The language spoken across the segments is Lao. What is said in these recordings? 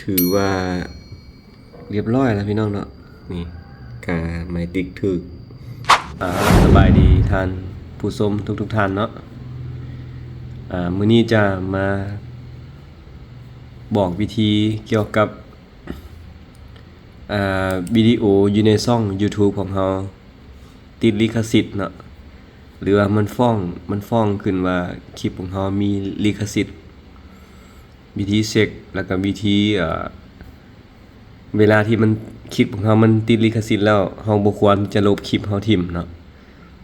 ຖືວ່າຮຽບຮ້ອຍແລ້ວພີ່ນ້ອງເນາະ. ນີ້ກາໄມຕິກຖືກ. ອ່າ ສະບາຍດີທ່ານຜູ້ຊົມທຸກໆທ່ານເນາະ. ອ່າ ມື້ນີ້ຈະມາບອກວິທີກ່ຽວກັບ ອ່າ ວິດີໂອຢູ່ໃນຊ່ອງຢູທູບຂອງເຮົາ ຕິດລິຂະສິດເນາະ ຫຼືວ່າມັນຟ້ອງ ມັນຟ້ອງຂຶ້ນວ່າຄລິບຂອງເຮົາມີລິຂະສິດ, ວິທີເຊັກ ແລ້ວກໍວິທີ ເອີ ເວລາທີ່ມັນ ຄລິບຂອງເຮົາມັນຕິດລິຂະສິດແລ້ວ ເຮົາບໍ່ຄວນທີ່ຈະລົບຄລິບເຮົາຖິ້ມເນາະ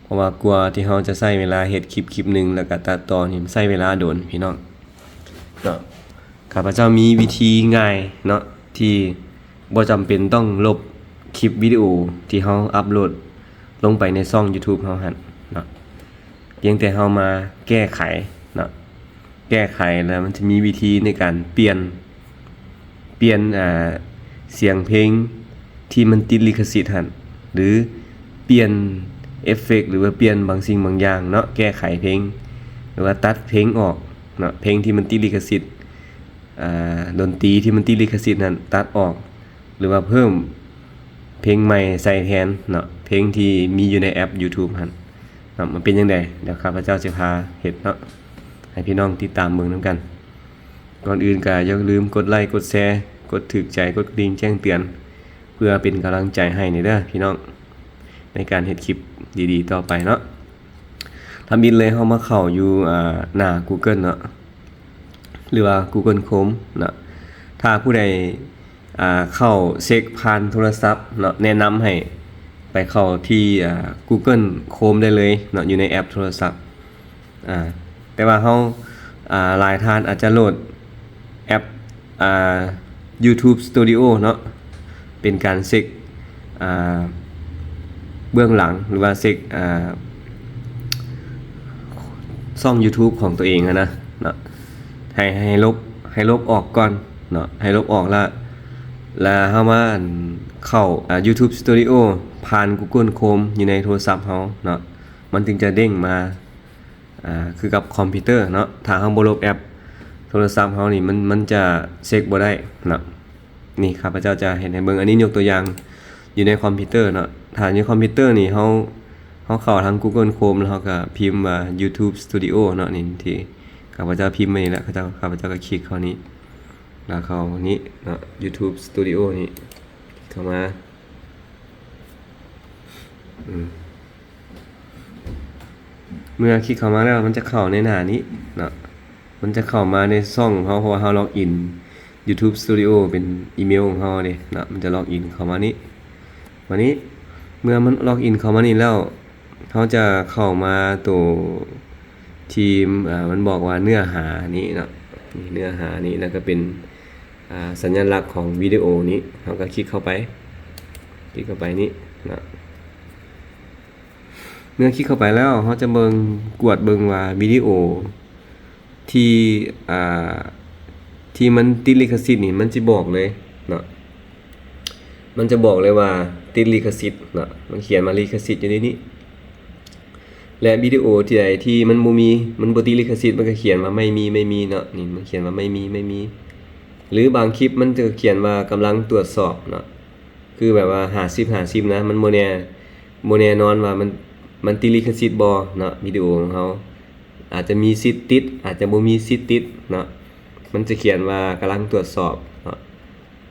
ເພາະວ່າກວ່າທີ່ເຮົາຈະໃຊ້ເວລາເຮັດຄລິບຄລິບໜຶ່ງ ແລ້ວກໍຕັດຕໍ່ນີ້ ມັນໃຊ້ເວລາດົນພີ່ນ້ອງເນາະ. ຂ້າພະເຈົ້າມີວິທີງ່າຍເນາະ ທີ່ບໍ່ຈຳເປັນຕ້ອງລົບຄລິບວິດີໂອທີ່ເຮົາອັບໂຫຼດລົງໄປໃນຊ່ອງຢູທູບເຮົາຫັ້ນເນາະ, ພຽງແຕ່ເຮົາມາແກ້ໄຂເນາະ, ແກ້ໄຂແລ້ວມັນຈະມີວິທີໃນການປ່ຽນ ປ່ຽນ ອ່າ ສຽງເພງທີ່ມັນຕິດລິຂະສິດຫັ້ນ ຫຼືປ່ຽນເອຟເຟັກ ຫຼືວ່າປ່ຽນບາງສິ່ງບາງຢ່າງເນາະ, ແກ້ໄຂເພງ ຫຼືວ່າຕັດເພງອອກເນາະ, ເພງທີ່ມັນຕິດລິຂະສິດ ອ່າ ດົນຕີທີ່ມັນຕິດລິຂະສິດນັ້ນຕັດອອກ ຫຼືວ່າເພີ່ມເພງໃໝ່ໃສ່ແທນເນາະ, ເພງທີ່ມີຢູ່ໃນແອັບຢູທູບຫັ້ນເນາະ. ມັນເປັນຈັ່ງໃດ ດຽວຂ້າພະເຈົ້າຊິພາເຮັດເນາະ ໃຫ້ພີ່ນ້ອງຕິດຕາມເບິ່ງນຳກັນ. ກ່ອນອື່ນກໍຢ່າລືມກົດໄລ ກົດແຊ ກົດຖືກໃຈ ກົດກະດິ່ງແຈ້ງເຕືອນ ເພື່ອເປັນກຳລັງໃຈໃຫ້ແດ່ເດີພີ່ນ້ອງ ໃນການເຮັດຄລິບດີໆຕໍ່ໄປເນາະ. ທຳອິດເລີຍ ເຮົາມາເຂົ້າຢູ່ ອ່າ ໜ້າກູເກີນເນາະ ຫຼືວ່າກູເກີນໂຄຣມເນາະ. ຖ້າຜູ້ໃດ ອ່າ ເຂົ້າເຊັກຜ່ານໂທລະສັບເນາະ ແນະນຳໃຫ້ໄປເຂົ້າທີ່ ອ່າ ກູເກີນໂຄຣມໄດ້ເລີຍເນາະ ຢູ່ໃນແອັບໂທລະສັບ. ອ່າ ແຕ່ວ່າເຮົາ ອ່າ ຫຼາຍທ່ານອາດຈະໂຫຼດແອັບ ອ່າ ຢູທູບສະຕູດິໂອເນາະ ເປັນການເຊັກ ອ່າ ເບື້ອງຫຼັງ ຫຼືວ່າເຊັກ ອ່າ ຊ່ອງຢູທູບຂອງຕົວເອງຫັ້ນນະເນາະ ໃຫ້ ໃຫ້ລົບ ໃຫ້ລົບອອກກ່ອນເນາະ, ໃຫ້ລົບອອກລະ ລະເຮົາມາ ອັນ ເຂົ້າ ອ່າ ຢູທູບສະຕູດິໂອ ຜ່ານກູເກີນໂຄຣມຢູ່ໃນໂທລະສັບເຮົາເນາະ, ມັນຈຶ່ງຈະເດ້ງມາ ອ່າ ຄືກັບຄອມພິວເຕີເນາະ. ຖ້າເຮົາບໍ່ລົບແອັບໂທລະສັບເຮົານີ້ ມັນ ມັນຈະເຊັກບໍ່ໄດ້ເນາະ. ນີ້ຂ້າພະເຈົ້າຈະເຮັດໃຫ້ເບິ່ງ, ອັນນີ້ຍົກຕົວຢ່າງຢູ່ໃນຄອມພິວເຕີເນາະ. ຖ້າຢູ່ຄອມພິວເຕີນີ້ ເຮົາ ເຮົາເຂົ້າທາງກູເກີນໂຄຣມ ແລ້ວເຮົາກໍພິມວ່າຢູທູບສະຕູດິໂອເນາະ, ນີ້ທີ່ຂ້າພະເຈົ້າພິມໄວ້ນີ້ແຫຼະ, ຂ້າເຈົ້າ ຂ້າພະເຈົ້າກໍຄລິກເຂົ້ານີ້ ແລ້ວເຂົ້ານີ້ເນາະ ຢູທູບສະຕູດິໂອນີ້ ຄລິກເຂົ້າມາ ອືມ ເມື່ອຄລິກເຂົ້າມາແລ້ວ ມັນຈະເຂົ້າໃນໜ້ານີ້ເນາະ, ມັນຈະເຂົ້າມາໃນຊ່ອງຂອງເຮົາ ເພາະວ່າເຮົາລັອກອິນຢູທູບສະຕູດິໂອເປັນອີເມວຂອງເຮົາເດ້ເນາະ, ມັນຈະລັອກອິນເຂົ້າມານີ້. ບາດນີ້ເມື່ອມັນລັອກອິນເຂົ້າມານີ້ແລ້ວ ເຮົາຈະເຂົ້າມາໂຕທີ່ ອ່າ ມັນບອກວ່າເນື້ອຫານີ້ເນາະ, ນີ້ເນື້ອຫານີ້ ແລ້ວກໍເປັນ ອ່າ ສັນຍາລັກຂອງວິດີໂອນີ້ ເຮົາກໍຄລິກເຂົ້າໄປ ຄລິກເຂົ້າໄປນີ້ເນາະ. ເມື່ອຄລິກເຂົ້າໄປແລ້ວ ເຮົາຈະເບິ່ງ ກວດເບິ່ງວ່າວິດີໂອທີ່ ອ່າ ທີ່ມັນຕິດລິຂະສິດນີ້ ມັນຈະບອກເລີຍເນາະ, ມັນຈະບອກເລີຍວ່າຕິດລິຂະສິດເນາະ, ມັນຂຽນວ່າລິຂະສິດຢູ່ໃນນີ້. ແລະ ວິດີໂອທີ່ໃດທີ່ມັນບໍ່ມີ ມັນບໍ່ຕິດລິຂະສິດ ມັນກໍຂຽນວ່າໄມ່ມີ ໄມ່ມີເນາະ, ນີ້ມັນຂຽນວ່າໄມ່ມີ ໄມ່ມີ. ຫຼືບາງຄລິບມັນຈະຂຽນວ່າກຳລັງຕວດສອບເນາະ, ຄືແບບວ່າຫ້າສິບ ຫ້າສິບນະ, ມັນບໍ່ແນ່ ບໍ່ແນ່ນອນວ່າມັນ ມັນຕິດລິຂະສິດບໍ່ເນາະ, ວິດີໂອຂອງເຮົາອາດຈະມີສິດຕິດ ອາດຈະບໍ່ມີສິດຕິດເນາະ, ມັນຈະຂຽນວ່າກຳລັງຕວດສອບເນາະ.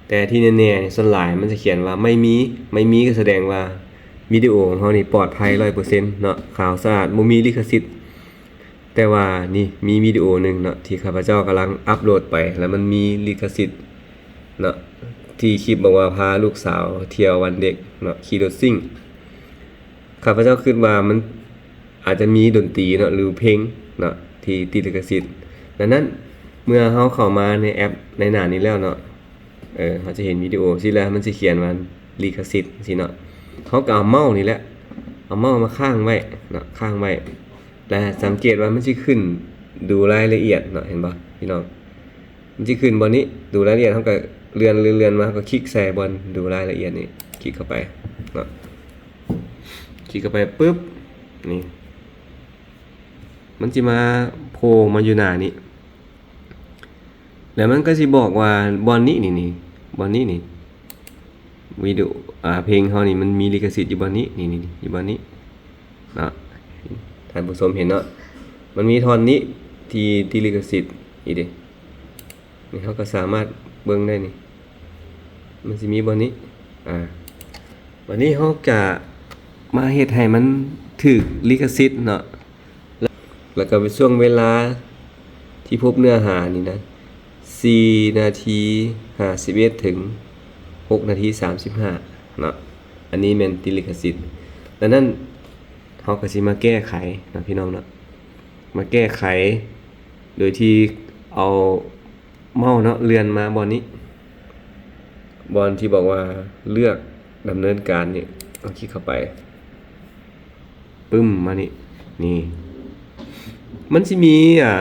ແຕ່ທີ່ແນ່ໆ ສ່ວນຫຼາຍມັນຈະຂຽນວ່າໄມ່ມີ ໄມ່ມີ ກໍສະແດງວ່າວິດີໂອຂອງເຮົານີ້ປອດໄພຮ້ອຍເປີເຊັນເນາະ, ຂາວສະອາດ ບໍ່ມີລິຂະສິດ. ແຕ່ວ່ານີ້ມີວິດີໂອໜຶ່ງເນາະ ທີ່ຂ້າພະເຈົ້າກຳລັງອັບໂຫຼດໄປ ແລ້ວມັນມີລິຂະສິດເນາະ, ທີ່ຄລິບບອກວ່າພາລູກສາວທ່ຽວວັນເດັກເນາະ ຂີ່ລົດຊິ່ງ. ຂ້າພະເຈົ້າຄິດວ່າມັນອາດຈະມີດົນຕີເນາະ ຫຼືເພງເນາະ ທີ່ຕິດລິຂະສິດ. ດັ່ງນັ້ນ ເມື່ອເຮົາເຂົ້າມາໃນແອັບໃນໜ້ານີ້ແລ້ວເນາະ ເອີ ເຮົາຈະເຫັນວິດີໂອຊີ້ແລ້ວ ມັນຊິຂຽນວ່າລິຂະສິດຊີ້ເນາະ, ເຮົາກໍເອົາເມົານີ້ແຫຼະ ເອົາເມົາມາຄ້າງໄວ້ເນາະ ຄ້າງໄວ້ ແລະ ສັງເກດວ່າມັນຊິຂຶ້ນດູລາຍລະອຽດເນາະ, ເຫັນບໍ່ພີ່ນ້ອງ? ມັນຊິຂຶ້ນບ່ອນນີ້ ດູລາຍລະອຽດ, ເຮົາກໍເລື່ອນ ເລື່ອນ ເລື່ອນມາ ເຮົາກໍຄລິກໃສ່ບ່ອນດູລາຍລະອຽດນີ້ ຄລິກເຂົ້າໄປເນາະ, ຄລິກເຂົ້າໄປປຶບ ນີ້ ມັນຊິມາໂຜ່ມາຢູ່ໜ້ານີ້. ແລ້ວມັນກໍຊິບອກວ່າບ່ອນນີ້ ນີ້ ນີ້ ບ່ອນນີ້ນີ້ ວິດີໂອ ອາ ເພງເຮົານີ້ມັນມີລິຂະສິດຢູ່ບ່ອນນີ້ ນີ້ ນີ້ ຢູ່ບ່ອນນີ້ເນາະ ທ່ານຜູ້ຊົມເຫັນເນາະ ມັນມີທ່ອນນີ້ທີ່ຕິດລິຂະສິດ ນີ້ເດ້ ນີ້ເຮົາກໍສາມາດເບິ່ງໄດ້ນີ້ ມັນຊິມີບ່ອນນີ້ ອາ ບາດນີ້ເຮົາກະມາເຮັດໃຫ້ມັນຖືກລິຂະສິດເນາະ ແລ້ວກໍເປັນຊ່ວງເວລາທີ່ພົບເນື້ອຫານີ້ນະ ສີ່ນາທີຫ້າສິບເອັດ ເຖິງຫົກນາທີສາມສິບຫ້າເນາະ ອັນນີ້ແມ່ນຕິດລິຂະສິດ. ດັ່ງນັ້ນ ເຮົາກໍຊິມາແກ້ໄຂເນາະ ພີ່ນ້ອງເນາະ ມາແກ້ໄຂໂດຍທີ່ເອົາເມົ້າເນາະ ເລື່ອນມາບ່ອນນີ້ ບ່ອນທີ່ບອກວ່າເລືອກດຳເນີນການນີ້ ເຮົາຄລິກເຂົ້າໄປ ປຶ້ມ ມານີ້ ນີ້ ມັນຊິມີ ອາ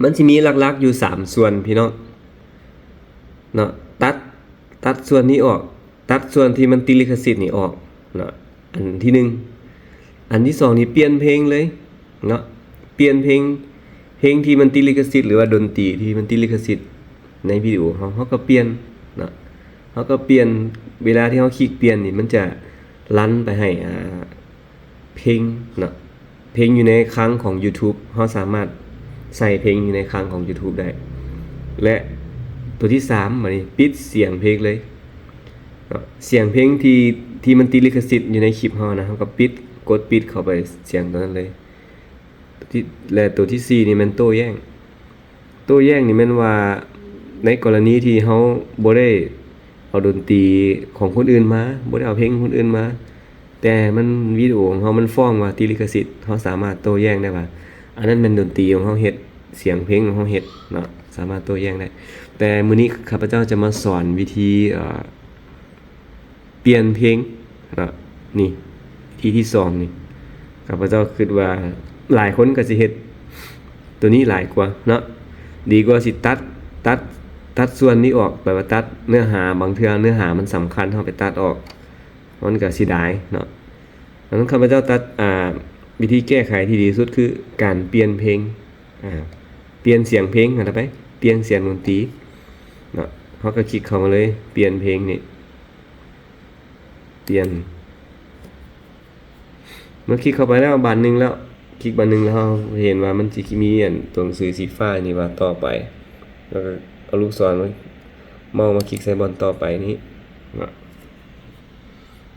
ມັນຊິມີຫຼັກໆຢູ່ສາມສ່ວນ ພີ່ນ້ອງເນາະ ຕັດ ຕັດສ່ວນນີ້ອອກ ຕັດສ່ວນທີ່ມັນຕິດລິຂະສິດນີ້ອອກເນາະ ອັນທີໜຶ່ງ. ອັນທີສອງນີ້ປ່ຽນເພງເລີຍເນາະ ປ່ຽນເພງ ເພງທີ່ມັນຕິດລິຂະສິດ ຫຼືວ່າດົນຕີທີ່ມັນຕິດລິຂະສິດໃນວິດີໂອເຮົາ ເຮົາກໍປ່ຽນເນາະ ເຮົາກໍປ່ຽນ ເວລາທີ່ເຮົາຄລິກປ່ຽນນີ້ ມັນຈະລັນໄປໃຫ້ ອາ ເພງເນາະ ເພງຢູ່ໃນຄັງຂອງ YouTube ເຮົາສາມາດໃສ່ເພງຢູ່ໃນຄັງຂອງ YouTube ໄດ້ ແລະ ຕົວທີສາມ ບາດນີ້ປິດສຽງເພງເລີຍເນາະ ສຽງເພງທີ່ ທີ່ມັນຕິດລິຂະສິດຢູ່ໃນຄລິບເຮົານະ ເຮົາກໍປິດ ກົດປິດເຂົ້າໄປສຽງຕົວນັ້ນເລີຍ ທີ່ ແລະ ຕົວທີສີ່ນີ້ແມ່ນໂຕ້ແຍ້ງ ໂຕ້ແຍ້ງນີ້ແມ່ນວ່າ ໃນກໍລະນີທີ່ເຮົາບໍ່ໄດ້ເອົາດົນຕີຂອງຄົນອື່ນມາ ບໍ່ໄດ້ເອົາເພງຂອງຄົນອື່ນມາ ແຕ່ມັນ ວິດີໂອຂອງເຮົາມັນຟ້ອງວ່າຕິດລິຂະສິດ ເຮົາສາມາດໂຕ້ແຍ້ງໄດ້ວ່າ ອັນນັ້ນແມ່ນດົນຕີຂອງເຮົາເຮັດ ສຽງເພງຂອງເຮົາເຮັດເນາະ ສາມາດໂຕ້ແຍ້ງໄດ້. ແຕ່ມື້ນີ້ຂ້າພະເຈົ້າຈະມາສອນວິທີ ເອີ ປ່ຽນເພງເນາະ ນີ້ ວິທີທີສອງນີ້ ຂ້າພະເຈົ້າຄິດວ່າຫຼາຍຄົນກໍຊິເຮັດຕົວນີ້ຫຼາຍກວ່າເນາະ ດີກວ່າຊິຕັດ ຕັດ ຕັດສ່ວນນີ້ອອກ ແບບວ່າຕັດເນື້ອຫາ ບາງເທື່ອເນື້ອຫາມັນສຳຄັນ ເຮົາໄປຕັດອອກ ມັນກໍເສຍດາຍເນາະ. ດັ່ງນັ້ນຂ້າພະເຈົ້າຕັດ ອາ ວິທີແກ້ໄຂທີ່ດີທີ່ສຸດຄືການປ່ຽນເພງ ອາ ປ່ຽນສຽງເພງຫັ້ນນະໄປ ປ່ຽນສຽງດົນຕີເນາະ ເຮົາກໍຄລິກເຂົ້າມາເລີຍ ປ່ຽນເພງນີ້ ປ່ຽນ ເມື່ອຄລິກເຂົ້າໄປແລ້ວບາດໜຶ່ງແລ້ວ ຄລິກບາດໜຶ່ງແລ້ວ ເຮົາເຫັນວ່າມັນຊິມີອັນຕົວໜັງສືສີຟ້ານີ້ວ່າຕໍ່ໄປ ແລ້ວກໍເອົາລູກສອນມາ ເມົ້າມາຄລິກໃສ່ບ່ອນຕໍ່ໄປນີ້ເນາະ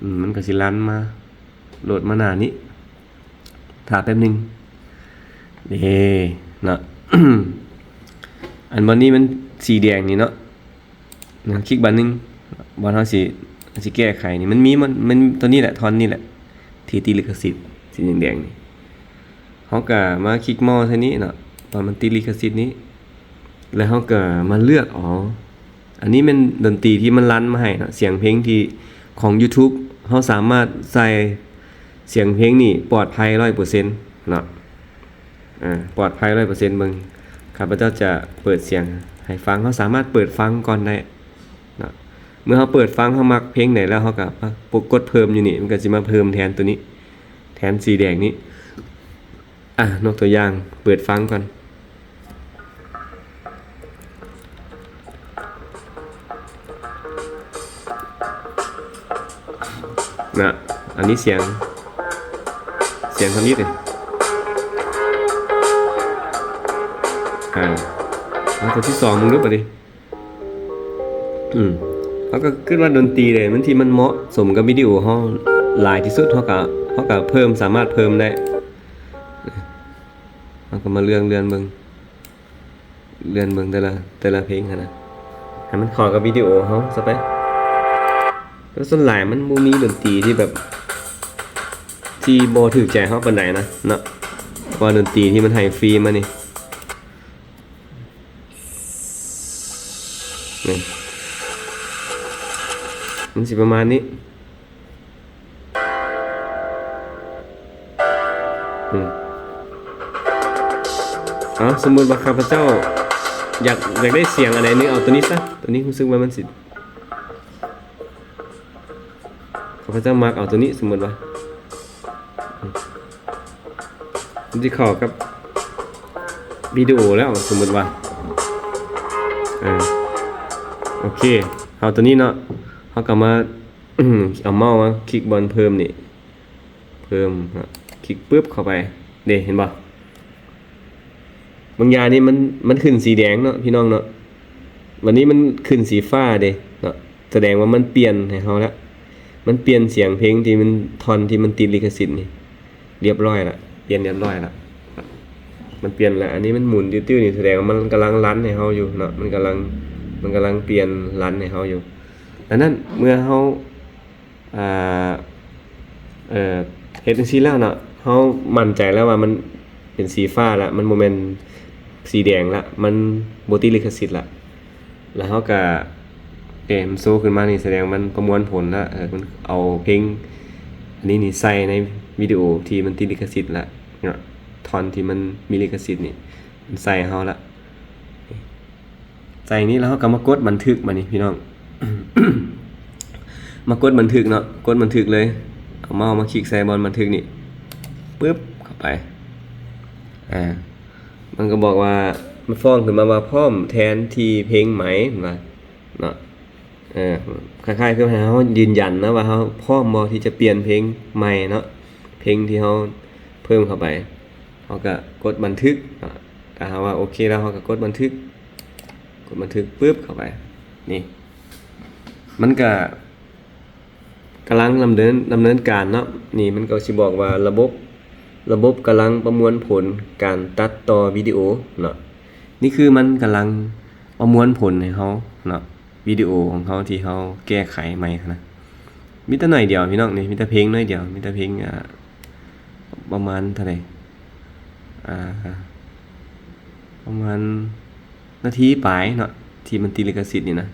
ອືມ ມັນກໍຊິລັນມາ ໂຫຼດມາໜ້ານີ້ ຖ້າແປັບໜຶ່ງ ເດ້ເນາະ ອັນບ່ອນນີ້ມັນສີແດງນີ້ເນາະ ຄລິກບາດໜຶ່ງ ບ່ອນເຮົາຊິ ຊິແກ້ໄຂນີ້ ມັນມີ ມັນ ມັນຕົວນີ້ແຫຼະ ທ່ອນນີ້ແຫຼະ ທີ່ຕິດລິຂະສິດ ສີແດງໆນີ້ ເຮົາກໍມາຄລິກເມົ້າໃສ່ນີ້ເນາະ ຕອນມັນຕິດລິຂະສິດນີ້ ແລ້ວເຮົາກໍມາເລືອກເອົາ ອັນນີ້ແມ່ນດົນຕີທີ່ມັນລັນມາໃຫ້ເນາະ ສຽງເພງທີ່ ຂອງ YouTube ເຮົາສາມາດໃສ່ສຽງເພງນີ້ປອດໄພຮ້ອຍເປີເຊັນເນາະ ອາ ປອດໄພຮ້ອຍເປີເຊັນ ເບິ່ງ ຂ້າພະເຈົ້າຈະເປີດສຽງໃຫ້ຟັງ ເຮົາສາມາດເປີດຟັງກ່ອນໄດ້ເນາະ ເມື່ອເຮົາເປີດຟັງ ເຮົາມັກເພງໃດແລ້ວ ເຮົາກໍມາກົດເພີ່ມຢູ່ນີ້ ມັນກໍຊິມາເພີ່ມແທນຕົວນີ້ ແທນສີແດງນີ້ ອາ ຍົກຕົວຢ່າງ ເປີດຟັງກ່ອນ ນະ ອັນນີ້ສຽງ ສຽງທຳອິດນີ້ ອາ ເອົາຕົວທີສອງເບິ່ງດູບາດນີ້ ອືມ ເຮົາກໍຄິດວ່າດົນຕີໃດມັນທີ່ມັນເໝາະສົມກັບວິດີໂອເຮົາຫຼາຍທີ່ສຸດ ເຮົາກໍ ເຮົາກໍເພີ່ມ ສາມາດເພີ່ມໄດ້ ເຮົາກໍມາເລື່ອນ ເລື່ອນເບິ່ງ ເລື່ອນເບິ່ງແຕ່ລະ ແຕ່ລະເພງຫັ້ນນະ ໃຫ້ມັນເຂົ້າກັບວິດີໂອເຮົາຊະໄປ ແຕ່ສ່ວນຫຼາຍມັນບໍ່ມີດົນຕີທີ່ແບບ ທີ່ບໍ່ຖືກໃຈເຮົາປານໃດນະເນາະ ເພາະວ່າດົນຕີທີ່ມັນໃຫ້ຟຣີມານີ້ ນີ້ ມັນຊິປະມານນີ້ ອືມ ເອົາ ສົມມຸດວ່າຂ້າພະເຈົ້າຢາກ ຢາກໄດ້ສຽງອັນໃດໜຶ່ງ ເອົາຕົວນີ້ຊະ ຕົວນີ້ຮູ້ສຶກວ່າມັນຊິ ຂ້າພະເຈົ້າມັກເອົາຕົວນີ້ ສົມມຸດວ່າ ມັນຊິເຂົ້າກັບວິດີໂອແລ້ວ ສົມມຸດວ່າ ເອີ ໂອເຄ ເຮົາຕົວນີ້ເນາະ ເຮົາກໍມາ ເອົາເມົ້າມາຄລິກບ່ອນເພີ່ມນີ້ ເພີ່ມເນາະ ຄລິກປຶບເຂົ້າໄປ ເດ້ ເຫັນບໍ່? ບາງຢ່າງນີ້ມັນ ມັນຂຶ້ນສີແດງເນາະ ພີ່ນ້ອງເນາະ ບັດນີ້ມັນຂຶ້ນສີຟ້າເດ້ເນາະ ສະແດງວ່າມັນປ່ຽນໃຫ້ເຮົາລະ ມັນປ່ຽນສຽງເພງທີ່ມັນ ທ່ອນທີ່ມັນຕິດລິຂະສິດນີ້ ລຽບຮ້ອຍລະ ປ່ຽນລຽບຮ້ອຍລະ ມັນປ່ຽນລະ ອັນນີ້ມັນໝູນຕິວໆນີ້ ສະແດງວ່າມັນກຳລັງຣັນໃຫ້ເຮົາຢູ່ເນາະ ມັນກຳລັງ ມັນກຳລັງປ່ຽນຣັນໃຫ້ເຮົາຢູ່. ດັ່ງນັ້ນເມື່ອເຮົາ ອ່າ ເອີ ເຮັດຈັ່ງຊີ້ແລ້ວເນາະ ເຮົາໝັ້ນໃຈແລ້ວວ່າມັນເປັນສີຟ້າລະ ມັນບໍ່ແມ່ນສີແດງລະ ມັນບໍ່ຕິດລິຂະສິດລະ ແລ້ວເຮົາກະ ເອີ ມັນໂຊຂຶ້ນມານີ້ ສະແດງມັນປະມວນຜົນລະ ເອີ ມັນເອົາເພງອັນນີ້ນີ້ໃສ່ໃນວິດີໂອທີ່ມັນຕິດລິຂະສິດລະເນາະ ທ່ອນທີ່ມັນມີລິຂະສິດນີ້ ມັນໃສ່ເຮົາລະ ໃສ່ນີ້ແລ້ວເຮົາກໍມາກົດບັນທຶກບາດນີ້ພີ່ນ້ອງ ມາກົດບັນທຶກເນາະ ກົດບັນທຶກເລີຍ ເອົາເມົ້າມາຄລິກໃສ່ບ່ອນບັນທຶກນີ້ ປຶບ ເຂົ້າໄປ ອ່າ ມັນກໍບອກວ່າ ມັນຟ້ອງຂຶ້ນມາວ່າ ພ້ອມແທນທີ່ເພງໃໝ່ ວ່າເນາະ ເອີ ຄ້າຍໆຄືໃຫ້ເຮົາຢືນຢັນນະວ່າເຮົາພ້ອມບໍ່ທີ່ຈະປ່ຽນເພງໃໝ່ເນາະ ເພງທີ່ເຮົາເພີ່ມເຂົ້າໄປ ເຮົາກໍກົດບັນທຶກເນາະ ຖ້າເຮົາວ່າໂອເຄແລ້ວ ເຮົາກໍກົດບັນທຶກ ກົດບັນທຶກປຶບເຂົ້າໄປ ນີ້ ມັນກໍກຳລັງດຳເນີນ ດຳເນີນການເນາະ ນີ້ມັນກໍຊິບອກວ່າ ລະບົບ ລະບົບກຳລັງປະມວນຜົນການຕັດຕໍ່ວິດີໂອເນາະ ນີ້ຄືມັນກຳລັງປະມວນຜົນໃຫ້ເຮົາເນາະ ວິດີໂອຂອງເຮົາທີ່ເຮົາແກ້ໄຂໃໝ່ຫັ້ນນະ ມີແຕ່ໜ້ອຍດຽວພີ່ນ້ອງ ນີ້ມີແຕ່ເພງໜ້ອຍດຽວ ມີແຕ່ເພງ ອ່າ ປະມານເທົ່າໃດ ອ່າ ປະມານນາທີປາຍເນາະ ທີ່ມັນຕິດລິຂະສິດນີ້ນະ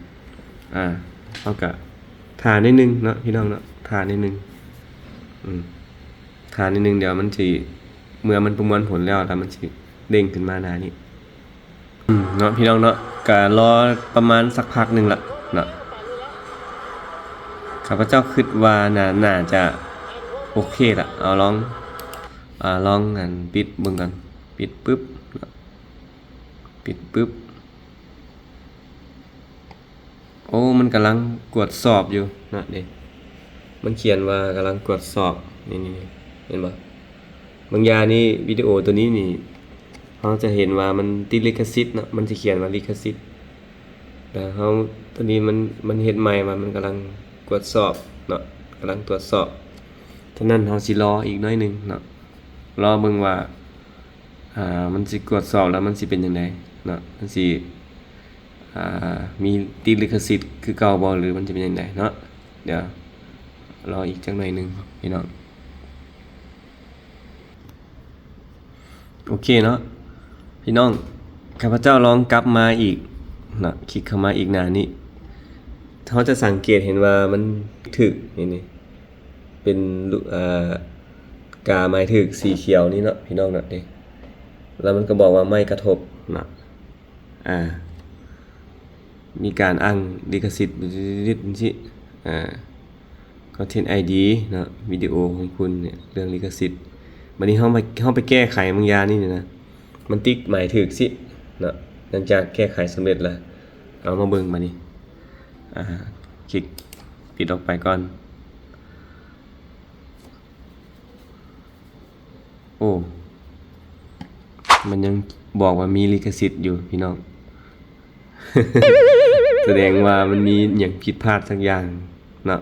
ອ່າ ເຮົາກະຖ້າໜ້ອຍໜຶ່ງເນາະ ພີ່ນ້ອງເນາະ ຖ້າໜ້ອຍໜຶ່ງ ອືມ ຖ້າໜ້ອຍໜຶ່ງ ດຽວມັນຊິ ເມື່ອມັນປະມວນຜົນແລ້ວ ແລ້ວມັນຊິເດ້ງຂຶ້ນມາໜ້ານີ້ ອືມ ເນາະ ພີ່ນ້ອງເນາະ ກະລໍປະມານສັກພັກໜຶ່ງລະເນາະ ຂ້າພະເຈົ້າຄິດວ່າໜ້າ ໜ້າຈະໂອເຄລະ ເອົາລອງ ອ່າ ລອງອັນ ປິດເບິ່ງກ່ອນ ປິດປຶບ ປິດປຶບ ໂອ້ ມັນກຳລັງກວດສອບຢູ່ນະ ເດ້ ມັນຂຽນວ່າກຳລັງກວດສອບ ນີ້ໆ ເຫັນບໍ່? ບາງຢ່າງນີ້ ວິດີໂອໂຕນີ້ນີ້ ເຮົາຈະເຫັນວ່າມັນຕິດລິຂະສິດເນາະ ມັນຈະຂຽນວ່າລິຂະສິດ ແຕ່ເຮົາ ໂຕນີ້ມັນ ມັນເຮັດໃໝ່ວ່າມັນກຳລັງກວດສອບເນາະ ກຳລັງກວດສອບ ສະນັ້ນເຮົາຊິລໍອີກໜ້ອຍໜຶ່ງເນາະ ລໍເບິ່ງວ່າ ອ່າ ມັນຊິກວດສອບແລ້ວມັນຊິເປັນຈັ່ງໃດເນາະ ມັນຊິ ອ່າ ມີຕິດລິຂະສິດຄືເກົ່າບໍ່ ຫຼືມັນຈະເປັນຈັ່ງໃດເນາະ ດຽວລໍອີກຈັກໜ້ອຍໜຶ່ງພີ່ນ້ອງ ໂອເຄເນາະ ພີ່ນ້ອງ ຂ້າພະເຈົ້າລອງກັບມາອີກເນາະ ຄລິກເຂົ້າມາອີກໜ້ານີ້ ເຮົາຈະສັງເກດເຫັນວ່າມັນຖືກ ນີ້ ນີ້ ເປັນ ເອີ ກາໝາຍຖືກສີຂຽວນີ້ເນາະ ພີ່ນ້ອງເນາະ ເດ້ ແລ້ວມັນກໍບອກວ່າໄມ່ກະທົບເນາະ ອ່າ ມີການອ້າງລິຂະສິດ ຈັ່ງຊີ້ ອ່າ Content ID ເນາະ ວິດີໂອຂອງຄຸນເນຍ ເລື່ອງລິຂະສິດ ບັດນີ້ເຮົາໄປ ເຮົາໄປແກ້ໄຂບາງຢ່າງນີ້ນະ ມັນຕິດໝາຍຖືກຊິເນາະ ຫຼັງຈາກແກ້ໄຂສຳເລັດແລ້ວ ເອົາມາເບິ່ງບາດນີ້ ອ່າ ຄລິກປິດອອກໄປກ່ອນ ໂອ້ ມັນຍັງບອກວ່າມີລິຂະສິດຢູ່ພີ່ນ້ອງ ສະແດງວ່າມັນມີຫຍັງຜິດພາດສັກຢ່າງເນາະ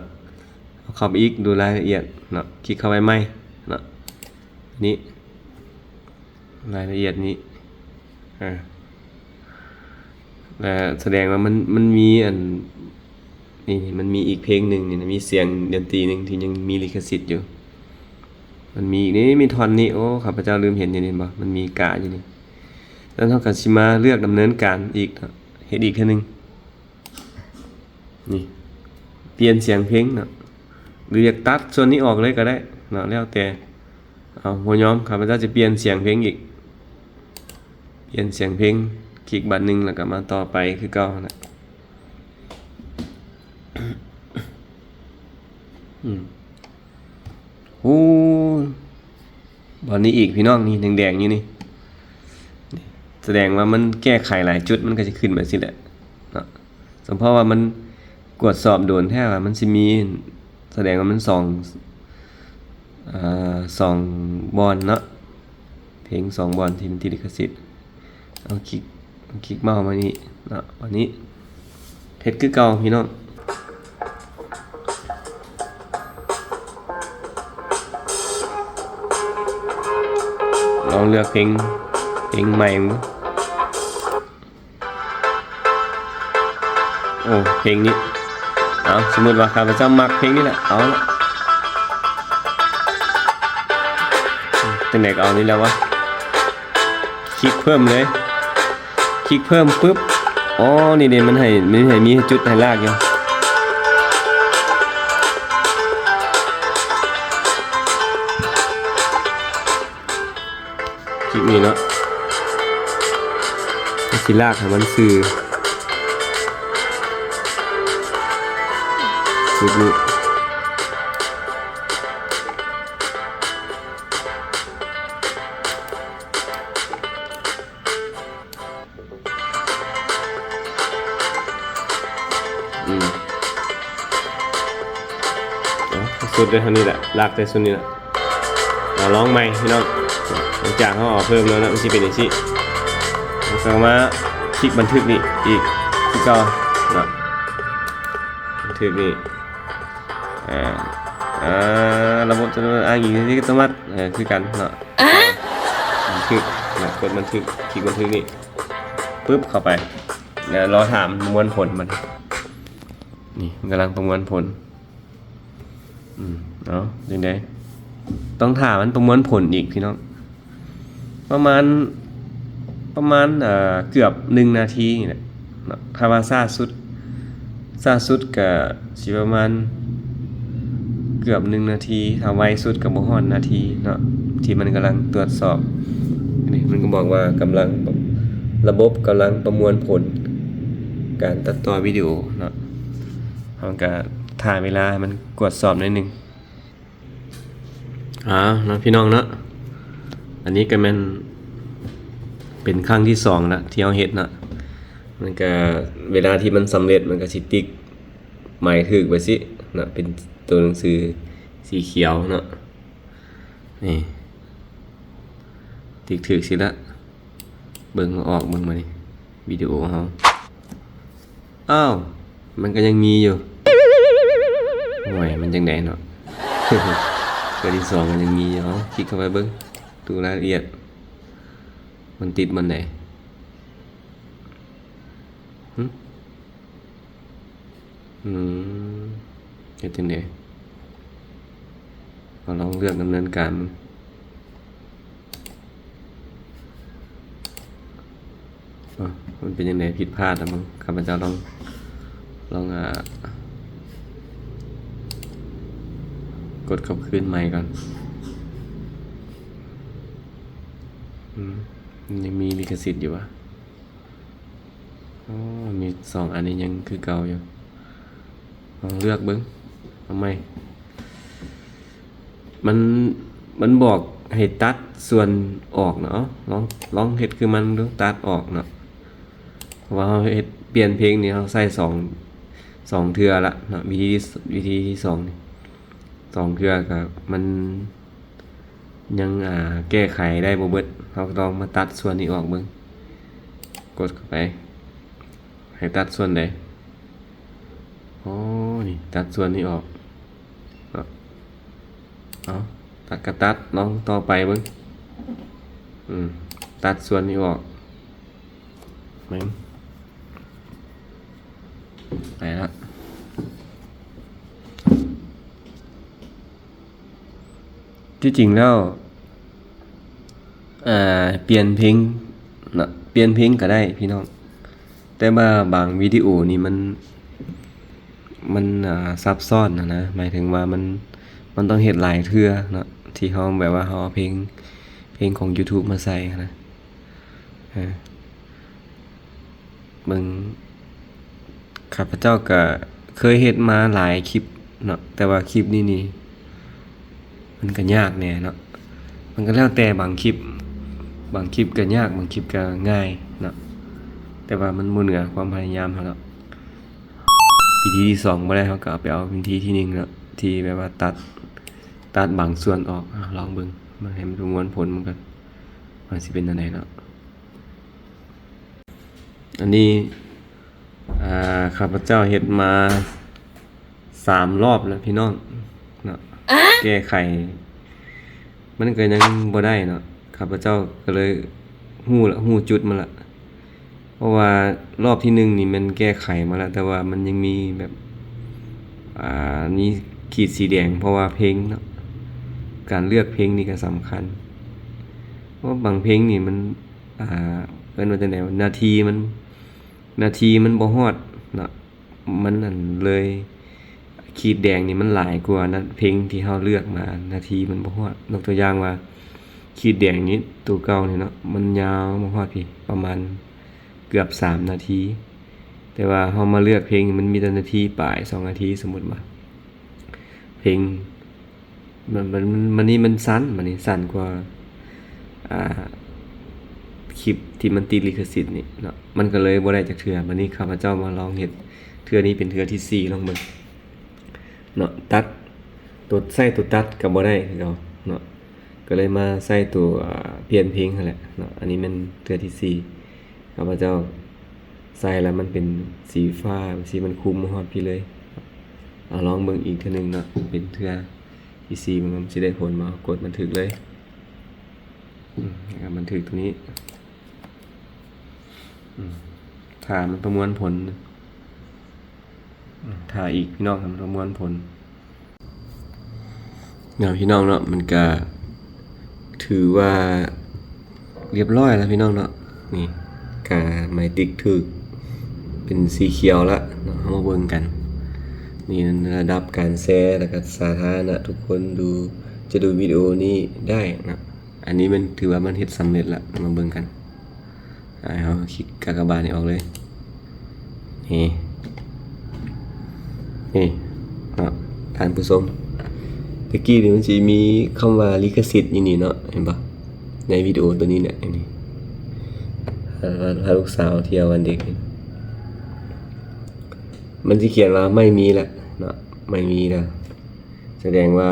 ເຮົາເຂົ້າໄປອີກ ດູລາຍລະອຽດເນາະ ຄລິກເຂົ້າໄປໃໝ່ເນາະ ນີ້ ລາຍລະອຽດນີ້ ອ່າ ແລະ ສະແດງວ່າມັນ ມັນມີອັນ ນີ້ ນີ້ ມັນມີອີກເພງໜຶ່ງນີ້ນະ ມີສຽງດົນຕີໜຶ່ງທີ່ຍັງມີລິຂະສິດຢູ່ ມັນມີອີກນີ້ ມີທ່ອນນີ້ ໂອ້ ຂ້າພະເຈົ້າລືມເຫັນຢູ່ນີ້ ເຫັນບໍ່ ມັນມີກາຢູ່ນີ້ ແລ້ວເຮົາກໍຊິມາເລືອກດຳເນີນການອີກເນາະ ເຮັດອີກເທື່ອໜຶ່ງ ນີ້ ປ່ຽນສຽງເພງເນາະ ຫຼືຢາກຕັດສ່ວນນີ້ອອກເລີຍກໍໄດ້ເນາະ ແລ້ວແຕ່ ເອົາ ບໍ່ຍອມ ຂ້າພະເຈົ້າຈະປ່ຽນສຽງເພງອີກ ປ່ຽນສຽງເພງ ຄລິກບາດໜຶ່ງ ແລ້ວກໍມາຕໍ່ໄປຄືເກົ່າຫັ້ນແຫຼະ ອືມ ໂອ້ ບ່ອນນີ້ອີກ ພີ່ນ້ອງ ນີ້ແດງໆຢູ່ນີ້ ສະແດງວ່າມັນແກ້ໄຂຫຼາຍຈຸດ ມັນກໍຈະຂຶ້ນແບບຊີ້ແຫຼະ ສະເພາະວ່າມັນກວດສອບໂດນແທ້ວ່າມັນຊິມີ ສະແດງວ່າມັນສອງ ເອີ ສອງບ່ອນເນາະ ເພງສອງບ່ອນທີ່ມັນຕິດລິຂະສິດ. ເອົາຄລິກ ຄລິກເມົາສ໌ມານີ້ເນາະ ອັນນີ້ເຮັດຄືເກົ່າພີ່ນ້ອງ. ລອງເລືອກເພງ ເພງໃໝ່ເບິ່ງ. ໂອ້ ເພງນີ້ ເອົາ ສົມມຸດວ່າຂ້າພະເຈົ້າມັກເພງນີ້ແຫຼະ ເອົາລະ ຈັ່ງໃດກໍເອົານີ້ແຫຼະວະ. ຄລິກເພີ່ມເລີຍ ຄລິກເພີ່ມປຶບ ອໍ ນີ້ເດ ມັນໃຫ້ ມັນໃຫ້ມີຈຸດໃຫ້ລາກຢູ່ ຄລິກນີ້ເນາະ ມັນຊິລາກໃຫ້ມັນຊື່ຈຸດນີ້. ອືມ ເອົາ ສຸດໄດ້ເທົ່ານີ້ແຫຼະ ລາກໄດ້ຊຸດນີ້ແຫຼະ. ເອົາ ລອງໃໝ່ພີ່ນ້ອງ ຫຼັງຈາກເຮົາເອົາເພີ່ມແລ້ວເນາະ ມັນຊິເປັນຈັ່ງຊີ້ ເຮົາກໍມາຄລິກບັນທຶກນີ້ອີກຄືເກົ່າເນາະ ບັນທຶກນີ້ ອ່າ ອ່າ ລະບົບຈະອ້າງອີງອັດຕະໂນມັດ ເອີ ຄືກັນເນາະ ບັນທຶກເນາະ ກົດບັນທຶກ ຄລິກບັນທຶກນີ້ ປຶບ ເຂົ້າໄປ ແລ້ວລໍຖ້າມັນປະມວນຜົນມັນ ນີ້ ມັນກຳລັງປະມວນຜົນ. ອືມ ເອົາ ຈັ່ງໃດ ຕ້ອງຖ້າມັນປະມວນຜົນອີກພີ່ນ້ອງ ປະມານ ປະມານ ເອີ ເກືອບໜຶ່ງນາທີນີ້ແຫຼະເນາະ ຖ້າວ່າຊ້າສຸດ ຊ້າສຸດກະຊິປະມານເກືອບໜຶ່ງນາທີ ຖ້າໄວສຸດກະບໍ່ຮອດນາທີເນາະ ທີ່ມັນກຳລັງຕວດສອບ. ນີ້ມັນກໍບອກວ່າກຳລັງ ລະບົບກຳລັງປະມວນຜົນການຕັດຕໍ່ວິດີໂອເນາະ ເຮົາກະຖ້າເວລາໃຫ້ມັນກວດສອບໜ້ອຍໜຶ່ງ. ອາ ເນາະ ພີ່ນ້ອງເນາະ ອັນນີ້ກໍແມ່ນເປັນຄັ້ງທີສອງລະທີ່ເຮົາເຮັດເນາະ ມັນກໍເວລາທີ່ມັນສຳເລັດ ມັນກໍຊິຕິກໝາຍຖືກໄປຊີ້ເນາະ ເປັນຕົວໜັງສືສີຂຽວເນາະ ນີ້ ຕິກຖືກຊີ້ລະ ເບິ່ງ ມາອອກເບິ່ງບາດນີ້ ວິດີໂອເຮົາ ອ້າວ ມັນກໍຍັງມີຢູ່ ໂອ້ຍ ມັນຈັ່ງໃດເນາະ ເທື່ອທີສອງກໍຍັງມີຢູ່ ເອົາ ຄລິກເຂົ້າໄປເບິ່ງ ດູລາຍລະອຽດ ມັນຕິດບ່ອນໃດ ຫຶ? ອືມ ເຮັດຈັ່ງໃດ? ເຮົາລອງເລືອກດຳເນີນການ ເອົ້າ ມັນເປັນຈັ່ງໃດ? ຜິດພາດລະມັງ? ຂ້າພະເຈົ້າລອງ ລອງ ອ່າ ກົດກັບຄືນໃໝ່ກ່ອນ. ອືມ ມັນຍັງມີລິຂະສິດຢູ່ຫວາ? ອໍ ມີສອງອັນນີ້ຍັງຄືເກົ່າຢູ່. ລອງເລືອກເບິ່ງ ເອົາໃໝ່. ມັນ ມັນບອກໃຫ້ຕັດສ່ວນອອກເນາະ. ລອງ ລອງເຮັດຄືມັນດູ ຕັດອອກເນາະ. ເພາະວ່າເຮົາເຮັດ ປ່ຽນເພງນີ້ ເຮົາໃຊ້ສອງ ສອງເທື່ອລະເນາະ. ວິທີ ວິທີທີສອງນີ້ ສອງເທື່ອກໍມັນ ຍັງ ອ່າ ແກ້ໄຂໄດ້ບໍ່ເບິດ. ເຮົາກໍລອງມາຕັດສ່ວນນີ້ອອກເບິ່ງ. ກົດເຂົ້າໄປ ໃຫ້ຕັດສ່ວນໃດ? ອໍ ນີ້ ຕັດສ່ວນນີ້ອອກເນາະ. ເອົາ ຕັດກໍຕັດ ລອງຕໍ່ໄປເບິ່ງ. ອືມ ຕັດສ່ວນນີ້ອອກ. ແມ່ນ ໄປລະ. ທີ່ຈິງແລ້ວ ເອີ ປ່ຽນເພງເນາະ ປ່ຽນເພງກໍໄດ້ພີ່ນ້ອງ, ແຕ່ວ່າບາງວິດີໂອນີ້ມັນ ມັນ ອ່າ ຊັບຊ້ອນຫັ້ນນະ, ໝາຍເຖິງວ່າມັນ ມັນຕ້ອງເຮັດຫຼາຍເທື່ອເນາະ ທີ່ເຮົາແບບວ່າເຮົາເອົາເພງ ເພງຂອງ YouTube ມາໃສ່ຫັ້ນນະ. ເອີ ເບິ່ງ ຂ້າພະເຈົ້າກະເຄີຍເຮັດມາຫຼາຍຄລິບເນາະ, ແຕ່ວ່າຄລິບນີ້ນີ້ ມັນກະຍາກແດ່ເນາະ. ມັນກະແລ້ວແຕ່ ບາງຄລິບ ບາງຄລິບກະຍາກ ບາງຄລິບກະງ່າຍເນາະ, ແຕ່ວ່າມັນບໍ່ເໜືອຄວາມພະຍາຍາມເຮົາດອກ. ວິທີທີສອງບໍ່ໄດ້ ເຮົາກໍເອົາໄປເອົາວິທີທີໜຶ່ງເນາະ ທີ່ແບບວ່າຕັດ ຕັດບາງສ່ວນອອກ. ອາ ລອງເບິ່ງ ເບິ່ງໃຫ້ມັນປະມວນຜົນມັນກ່ອນ ວ່າຊິເປັນແນວໃດເນາະ. ອັນນີ້ ອ່າ ຂ້າພະເຈົ້າເຮັດມາສາມລອບແລ້ວພີ່ນ້ອງເນາະ ແກ້ໄຂມັນກໍຍັງບໍ່ໄດ້ເນາະ. ຂ້າພະເຈົ້າກໍເລີຍຮູ້ລະ ຮູ້ຈຸດມັນລະ ເພາະວ່າລອບທີໜຶ່ງນີ້ແມ່ນແກ້ໄຂມາແລ້ວ ແຕ່ວ່າມັນຍັງມີແບບ ອ່າ ມີຂີດສີແດງ ເພາະວ່າເພງເນາະ ການເລືອກເພງນີ້ກໍສຳຄັນ ເພາະວ່າບາງເພງນີ້ມັນ ອ່າ ເອີ້ນວ່າຈັ່ງໃດ ນາທີມັນ ນາທີມັນບໍ່ຮອດເນາະ ມັນອັນເລີຍ ຂີດແດງນີ້ມັນຫຼາຍກວ່ານະ ເພງທີ່ເຮົາເລືອກມາ ນາທີມັນບໍ່ຮອດ. ຍົກຕົວຢ່າງວ່າ ຂີດແດງນີ້ ໂຕເກົ່ານີ້ເນາະ ມັນຍາວມາຮອດພີ້ ປະມານເກືອບສາມນາທີ ແຕ່ວ່າເຮົາມາເລືອກເພງນີ້ ມັນມີແຕ່ນາທີປາຍ ສອງນາທີ ສົມມຸດວ່າ ເພງ ມັນ ມັນ ມັນນີ້ມັນສັ້ນ ມັນນີ້ສັ້ນກວ່າ ອ່າ ຄລິບທີ່ມັນຕິດລິຂະສິດນີ້ເນາະ ມັນກໍເລີຍບໍ່ໄດ້ຈັກເທື່ອ. ບັດນີ້ຂ້າພະເຈົ້າມາລອງເຮັດເທື່ອນີ້ເປັນເທື່ອທີສີ່ ລອງເບິ່ງເນາະ ຕັດ ຕົວ ໃຊ້ຕົວຕັດກໍບໍ່ໄດ້ຄືເກົ່າເນາະ ກໍເລີຍມາໃຊ້ຕົວ ອ່າ ປ່ຽນເພງຫັ້ນແຫຼະເນາະ. ອັນນີ້ແມ່ນເທື່ອທີສີ່ ຂ້າພະເຈົ້າໃສ່ແລ້ວມັນເປັນສີຟ້າ ສີມັນຄຸມມາຮອດພີ້ເລີຍ. ເອົາ ລອງເບິ່ງອີກເທື່ອໜຶ່ງເນາະ ເປັນເທື່ອທີສີ່ ເບິ່ງວ່າມັນຊິໄດ້ຜົນບໍ່. ກົດບັນທຶກເລີຍ ອືມ ແລ້ວກໍບັນທຶກຕົວນີ້ ອືມ ຖ້າມັນປະມວນຜົນ ອືມ ຖ້າອີກພີ່ນ້ອງ ຖ້າມັນປະມວນຜົນ. ເນາະ ພີ່ນ້ອງເນາະ ມັນກະຖືວ່າລຽບຮ້ອຍແລ້ວພີ່ນ້ອງເນາະ. ນີ້ກະໄມຕິກຖືກເປັນສີຂຽວລະເນາະ ເຮົາມາເບິ່ງກັນ. ນີ້ລະດັບການແຊ ແລ້ວກະສາທາລະນະ ທຸກຄົນດູ ຈະດູວິດີໂອນີ້ໄດ້ເນາະ. ອັນນີ້ມັນຖືວ່າມັນເຮັດສຳເລັດລະ ມາເບິ່ງກັນ. ໃຫ້ເຮົາຄລິກກາກະບາດນີ້ອອກເລີຍ ນີ້ ນີ້ເນາະ ທ່ານຜູ້ຊົມ ຕະກີ້ນີ້ມັນຊິມີຄຳວ່າລິຂະສິດຢູ່ນີ້ເນາະ ເຫັນບໍ່ ໃນວິດີໂອໂຕນີ້ແຫຼະ ນີ້ ພາ ພາລູກສາວທ່ຽວວັນເດັກ ມັນຊິຂຽນວ່າໄມ່ມີລະເນາະ ໄມ່ມີລະ ສະແດງວ່າ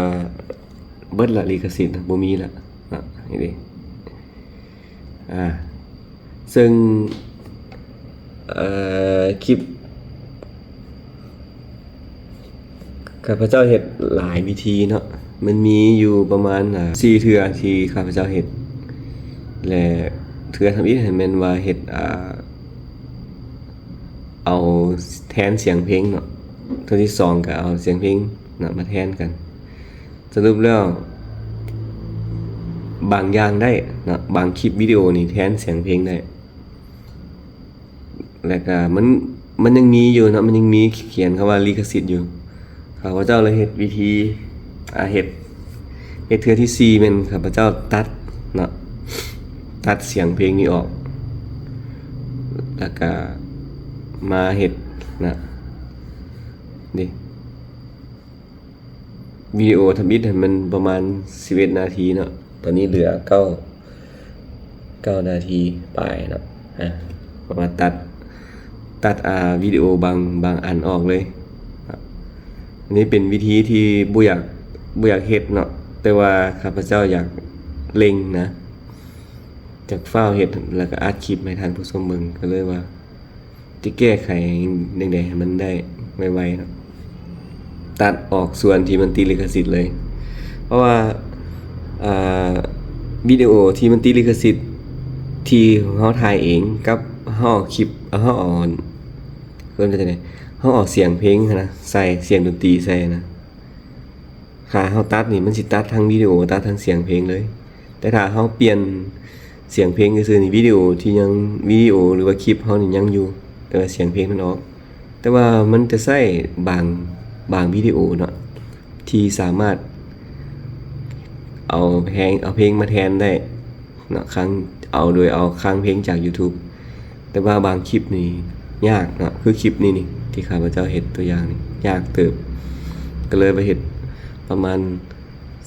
ເບິດລະ ລິຂະສິດບໍ່ມີລະເນາະ ນີ້ເດ້. ອ່າ ເຊິ່ງ ເອີ ຄລິບ ຂ້າພະເຈົ້າເຮັດຫຼາຍວິທີເນາະ ມັນມີຢູ່ປະມານ ອ່າ ສີ່ເທື່ອທີ່ຂ້າພະເຈົ້າເຮັດ ແລະ ເທື່ອທຳອິດຫັ້ນແມ່ນວ່າເຮັດ ອ່າ ເອົາແທນສຽງເພງເນາະ ເທື່ອທີສອງກໍເອົາສຽງເພງເນາະ ມາແທນກັນ. ສະຫຼຸບແລ້ວ ບາງຢ່າງໄດ້ເນາະ ບາງຄລິບວິດີໂອນີ້ແທນສຽງເພງໄດ້ ແລ້ວກະມັນ ມັນຍັງມີຢູ່ເນາະ ມັນຍັງມີຂຽນຄຳວ່າລິຂະສິດຢູ່. ຂ້າພະເຈົ້າເລີຍເຮັດວິທີ ອາ ເຮັດ ເຮັດເທື່ອທີສີ່ແມ່ນຂ້າພະເຈົ້າຕັດເນາະ ຕັດສຽງເພງນີ້ອອກ ແລ້ວກະມາເຮັດນະ ນີ້ ວິດີໂອທຳອິດຫັ້ນມັນປະມານສິບເອັດນາທີເນາະ ຕອນນີ້ເຫຼືອເກົ້າ ເກົ້ານາທີປາຍເນາະ. ອາ ເຮົາມາຕັດ ຕັດ ອາ ວິດີໂອບາງ ບາງອັນອອກເລີຍ. ອັນນີ້ເປັນວິທີທີ່ບໍ່ຢາກ ບໍ່ຢາກເຮັດເນາະ ແຕ່ວ່າຂ້າພະເຈົ້າຢາກເລັ່ງນະ ຢາກຟ້າວເຮັດ ແລ້ວກໍອັດຄລິບໃຫ້ທ່ານຜູ້ຊົມເບິ່ງ ກໍເລີຍວ່າ ຈະແກ້ໄຂຈັ່ງໃດໃຫ້ມັນໄດ້ໄວໆເນາະ ຕັດອອກສ່ວນທີ່ມັນຕິດລິຂະສິດເລີຍ ເພາະວ່າ ອ່າ ວິດີໂອທີ່ມັນຕິດລິຂະສິດ ທີ່ເຮົາຖ່າຍເອງກັບເຮົາເອົາຄລິບ ເຮົາເອົາ ເອີ້ນວ່າຈັ່ງໃດ ເຮົາເອົາສຽງເພງຫັ້ນນະ ໃສ່ ສຽງດົນຕີໃສ່ນະ ຖ້າເຮົາຕັດນີ້ ມັນຊິຕັດທັງວິດີໂອ ຕັດທັງສຽງເພງເລີຍ. ແຕ່ຖ້າເຮົາປ່ຽນສຽງເພງຊື່ໆນີ້ ວິດີໂອທີ່ຍັງ ວິດີໂອ ຫຼືວ່າຄລິບເຮົານີ້ຍັງຢູ່ ແຕ່ວ່າສຽງເພງມັນອອກ. ແຕ່ວ່າມັນຈະໃຊ້ບາງ ບາງວິດີໂອເນາະ ທີ່ສາມາດເອົາແຮງ ເອົາເພງມາແທນໄດ້ເນາະ ຄ້າງ ເອົາ ໂດຍເອົາຄ້າງເພງຈາກ YouTube. ແຕ່ວ່າບາງຄລິບນີ້ຍາກເນາະ ຄືຄລິບນີ້ນີ້ ທີ່ຂ້າພະເຈົ້າເຮັດຕົວຢ່າງນີ້ ຍາກເຕີບ ກໍເລີຍໄປເຮັດປະມານ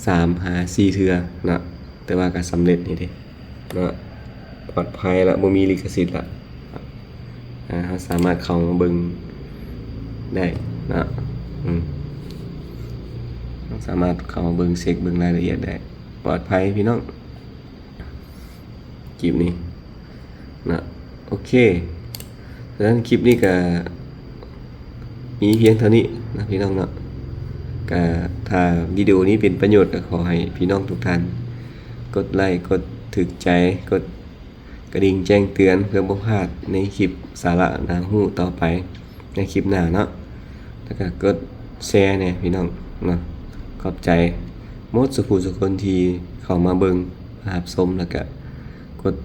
ສາມຫາສີ່ເທື່ອເນາະ ແຕ່ວ່າກໍສຳເລັດນີ້ເດ້ເນາະ ປອດໄພລະ ບໍ່ມີລິຂະສິດລະ ອາ ເຮົາສາມາດເຂົ້າມາເບິ່ງໄດ້ ເນາະ ອືມ ເຮົາສາມາດເຂົ້າມາເບິ່ງ ເຊັກເບິ່ງລາຍລະອຽດໄດ້ ປອດໄພພີ່ນ້ອງ ຄລິບນີ້ເນາະ. ໂອເຄ ສະນັ້ນຄລິບນີ້ກະມີພຽງເທົ່ານີ້ເນາະພີ່ນ້ອງເນາະ. ກະຖ້າວິດີໂອນີ້ເປັນປະໂຫຍດ ກະຂໍໃຫ້ພີ່ນ້ອງທຸກທ່ານກົດໄລ ກົດຖືກໃຈ ກົດ ກະດິ່ງແຈ້ງເຕືອນເພື່ອບໍ່ພາດໃນຄລິບສາລະໜ້າຮູ້ຕໍ່ໄປໃນຄລິບໜ້າເນາະ. ແລ້ວກະກົດແຊແດ່ພີ່ນ້ອງເນາະ. ຂອບໃຈໝົດສູ່ຜູ້ສູ່ຄົນທີ່ເຂົ້າມາເບິ່ງ ມາຮັບຊົມ ແລ້ວກະກົດ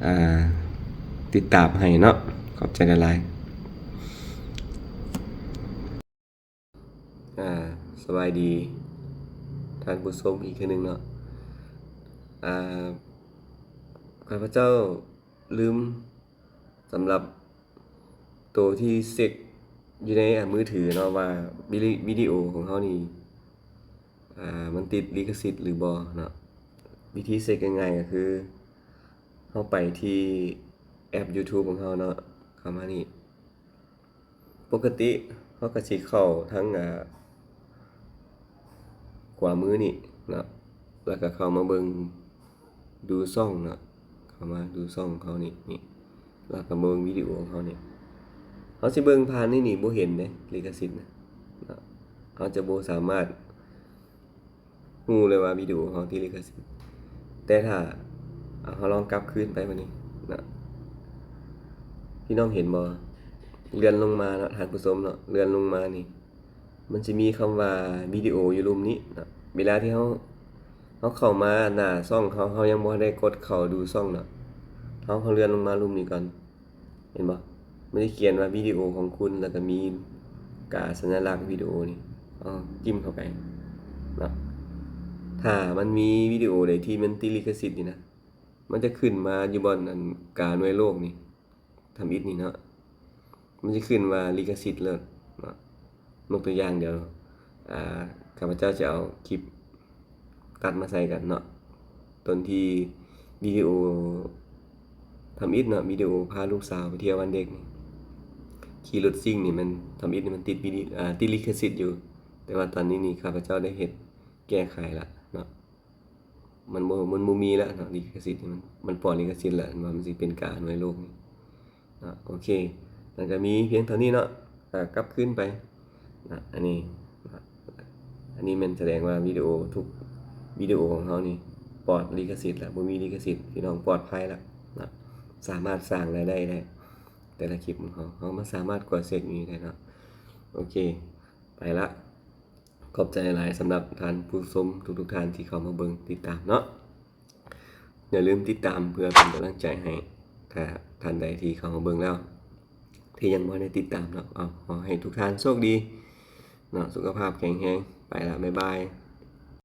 ອ່າ ຕິດຕາມໃຫ້ເນາະ. ຂອບໃຈຫຼາຍໆ. ອ່າ ສະບາຍດີທ່ານຜູ້ຊົມອີກເທື່ອໜຶ່ງເນາະ. ອ່າ ຂ້າພະເຈົ້າລືມສຳລັບໂຕທີ່ເຊັກຢູ່ໃນ ອ່າ ມືຖືເນາະ ວ່າວິ ວິດີໂອຂອງເຮົານີ້ ອ່າ ມັນຕິດລິຂະສິດຫຼືບໍ່ເນາະ. ວິທີເຊັກງ່າຍໆ ກະຄືເຮົາໄປທີ່ແອັບ YouTube ຂອງເຮົາເນາະ ເຂົ້າມານີ້. ປົກກະຕິເຮົາກະຊິເຂົ້າທາງ ອ່າ ຂວາມືນີ້ເນາະ ແລ້ວກະເຂົ້າມາເບິ່ງດູຊ່ອງເນາະ. ເຂົ້າມາດູຊ່ອງເຮົານີ້ ນີ້ ແລ້ວກະເບິ່ງວິດີໂອເຮົານີ້. ເຮົາຊິເບິ່ງຜ່ານນີ້ນີ້ ບໍ່ເຫັນເດ້ລິຂະສິດນະເນາະ. ເຮົາຈະບໍ່ສາມາດ ຮູ້ເລີຍວ່າວິດີໂອເຮົາຕິດລິຂະສິດ. ແຕ່ຖ້າ ເຮົາລອງກັບຄືນໄປບາດນີ້ເນາະ ພີ່ນ້ອງເຫັນບໍ່? ເລື່ອນລົງມາເນາະທ່ານຜູ້ຊົມເນາະ ເລື່ອນລົງມານີ້ ມັນຊິມີຄຳວ່າວິດີໂອຢູ່ລຸ່ມນີ້ເນາະ. ເວລາທີ່ເຮົາ ເຮົາເຂົ້າມາໜ້າຊ່ອງເຮົາ ເຮົາຍັງບໍ່ໄດ້ກົດເຂົ້າດູຊ່ອງເນາະ. ເຮົາ ເຮົາເລື່ອນລົງມາລຸ່ມນີ້ກ່ອນ. ເຫັນບໍ່? ມັນຈະຂຽນວ່າວິດີໂອຂອງຄຸນ ແລ້ວກະມີກາສັນຍາລັກວິດີໂອນີ້ ເອົາ ຈິ້ມເຂົ້າໄປເນາະ. ຖ້າມັນມີວິດີໂອໃດທີ່ມັນຕິດລິຂະສິດນີ້ນະ ມັນຈະຂຶ້ນມາຢູ່ບ່ອນອັນກາໜ່ວຍໂລກນີ້ ທຳອິດນີ້ເນາະ ມັນຈະຂຶ້ນວ່າລິຂະສິດໂລດເນາະ. ຍົກຕົວຢ່າງ ດຽວ ອ່າ ຂ້າພະເຈົ້າຈະເອົາຄລິບຕັດມາໃສ່ກັນເນາະ. ຕົນທີ່ວິດີໂອທຳອິດເນາະ ວິດີໂອພາລູກສາວໄປທ່ຽວວັນເດັກນີ້ ຂີ່ລົດຊິ່ງນີ້ ມັນທຳອິດນີ້ມັນຕິດວິດີ ອ່າ ຕິດລິຂະສິດຢູ່. ແຕ່ວ່າຕອນນີ້ນີ້ ຂ້າພະເຈົ້າໄດ້ເຮັດແກ້ໄຂລະເນາະ ມັນບໍ່ ມັນບໍ່ມີລະເນາະ ລິຂະສິດນີ້ ມັນ ມັນປອດລິຂະສິດລະ ວ່າມັນຊິເປັນກາໜ່ວຍໂລກນີ້ ເນາະ. ໂອເຄ ແລ້ວກະມີພຽງເທົ່ານີ້ເນາະ ກະກັບຄືນໄປນະ. ອັນນີ້ນະ ອັນນີ້ແມ່ນສະແດງວ່າວິດີໂອທຸກວິດີໂອຂອງເຮົານີ້ປອດລິຂະສິດລະ ບໍ່ມີລິຂະສິດ ພີ່ນ້ອງ ປອດໄພລະນະ ສາມາດສ້າງລາຍໄດ້ໄດ້ ແຕ່ລະຄລິບຂອງເຮົາ ເຮົາມາສາມາດກວດເຊັກນີ້ໄດ້ເນາະ. ໂອເຄ ໄປລະ. ຂອບໃຈຫຼາຍສຳລັບທ່ານຜູ້ຊົມທຸກໆທ່ານທີ່ເຂົ້າມາເບິ່ງຕິດຕາມເນາະ. ຢ່າລືມຕິດຕາມເພື່ອເປັນກຳລັງໃຈໃຫ້ ຖ້າທ່ານໃດທີ່ເຂົ້າມາເບິ່ງແລ້ວ ທີ່ຍັງບໍ່ໄດ້ຕິດຕາມເນາະ. ເອົາ ຂໍໃຫ້ທຸກທ່ານໂຊກດີເນາະ ສຸຂະພາບແຂງແຮງ. ໄປລະ ບາຍບາຍ.